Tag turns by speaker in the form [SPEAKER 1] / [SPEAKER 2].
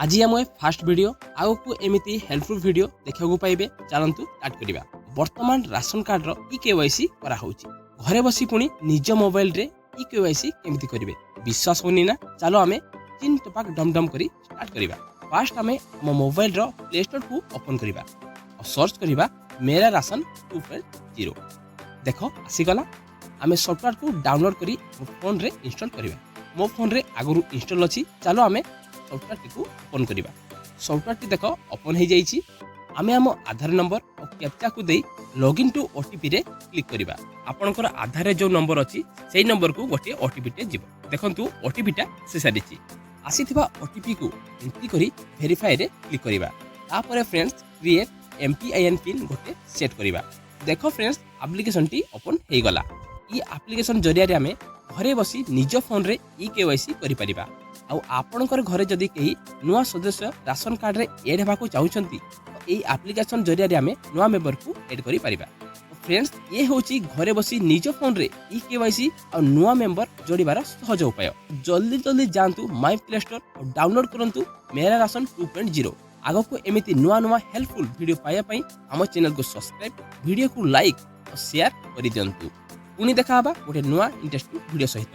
[SPEAKER 1] ଆଜି ଆମ ଏ first video. ଆଗକୁ ଏମିତି ହେଲ୍ପଫୁଲ୍ ଭିଡ଼ିଓ ଦେଖିବାକୁ ପାଇବେ। ଚାଲନ୍ତୁ ଷ୍ଟାର୍ଟ କରିବା। ବର୍ତ୍ତମାନ ରାସନ କାର୍ଡର ଇ କେୱାଇସି କରାହେଉଛି। ଘରେ ବସି ପୁଣି ନିଜ ମୋବାଇଲରେ ଇ କେୱାଇସି କେମିତି କରିବେ, ବିଶ୍ୱାସ ହଉନି ନା? ଚାଲ, ଆମେ ଚିନ୍ ଟପାକ ଡମ୍ ଡମ୍ କରି ଷ୍ଟାର୍ଟ କରିବା। ଫାଷ୍ଟ ଆମେ ଆମ ମୋବାଇଲର ପ୍ଲେ ଷ୍ଟୋରକୁ ଓପନ୍ କରିବା ଆଉ ସର୍ଚ୍ଚ କରିବା ମେରା ରାସନ 2.0। ଦେଖ, ଆସିଗଲା। ଆମେ ସଫ୍ଟୱେୟାରକୁ ଡାଉନଲୋଡ୍ କରି ମୋ ଫୋନ୍ରେ ଇନଷ୍ଟଲ୍ କରିବା। ମୋ ଫୋନ୍ରେ ଆଗରୁ ଇନଷ୍ଟଲ୍ ଅଛି। ଚାଲ, ଆମେ ସଫ୍ଟୱେୟାରଟିକୁ ଓପନ୍ କରିବା। ସଫ୍ଟୱେୟାରଟି ଦେଖ, ଓପନ୍ ହେଇଯାଇଛି। ଆମେ ଆମ ଆଧାର ନମ୍ବର ଓ କ୍ୟାପଚାକୁ ଦେଇ ଲଗ୍ଇନ୍ ଟୁ ଓଟିପିରେ କ୍ଲିକ୍ କରିବା। ଆପଣଙ୍କର ଆଧାରରେ ଯେଉଁ ନମ୍ବର ଅଛି, ସେଇ ନମ୍ବରକୁ ଗୋଟିଏ ଓଟିପିଟେ ଯିବ। ଦେଖନ୍ତୁ, ଓଟିପିଟା ଆସିସାରିଛି। ଆସିଥିବା ଓଟିପିକୁ ଏଣ୍ଟ୍ରି କରି ଭେରିଫାଏରେ କ୍ଲିକ୍ କରିବା। ତାପରେ ଫ୍ରେଣ୍ଡସ୍, କ୍ରିଏଟ୍ ଏମ୍ପିଆଇଏନ୍ ପିନ୍ ଗୋଟେ ସେଟ୍ କରିବା। ଦେଖ ଫ୍ରେଣ୍ଡସ୍, ଆପ୍ଲିକେସନଟି ଓପନ୍ ହେଇଗଲା। ଇ ଆପ୍ଲିକେସନ ଜରିଆରେ ଆମେ ଘରେ ବସି ନିଜ ଫୋନରେ ଇ କେୱାଇସି କରିପାରିବା। ଆଉ ଆପଣଙ୍କର ଘରେ ଯଦି କେହି ନୂଆ ସଦସ୍ୟ ରାସନ କାର୍ଡରେ ଏଡ୍ ହେବାକୁ ଚାହୁଁଛନ୍ତି, ତ ଏଇ ଆପ୍ଲିକେସନ ଜରିଆରେ ଆମେ ନୂଆ ମେମ୍ବରକୁ ଏଡ୍ କରିପାରିବା। ଫ୍ରେଣ୍ଡସ୍, ଇଏ ହେଉଛି ଘରେ ବସି ନିଜ ଫୋନରେ ଇ କେୱାଇସି ଆଉ ନୂଆ ମେମ୍ବର ଯୋଡ଼ିବାର ସହଜ ଉପାୟ। ଜଲ୍ଦି ଜଲ୍ଦି ଯାଆନ୍ତୁ ମାଇ ପ୍ଲେ ଷ୍ଟୋର ଆଉ ଡାଉନଲୋଡ୍ କରନ୍ତୁ ମେରା ରାସନ 2.0। ଆଗକୁ ଏମିତି ନୂଆ ନୂଆ ହେଲ୍ପଫୁଲ୍ ଭିଡ଼ିଓ ପାଇବା ପାଇଁ ଆମ ଚ୍ୟାନେଲକୁ ସବସ୍କ୍ରାଇବ୍, ଭିଡ଼ିଓକୁ ଲାଇକ୍ ଆଉ ସେୟାର କରିଦିଅନ୍ତୁ। ପୁଣି ଦେଖା ହେବା ଗୋଟେ ନୂଆ ଇଣ୍ଟରେଷ୍ଟିଂ ଭିଡ଼ିଓ ସହିତ।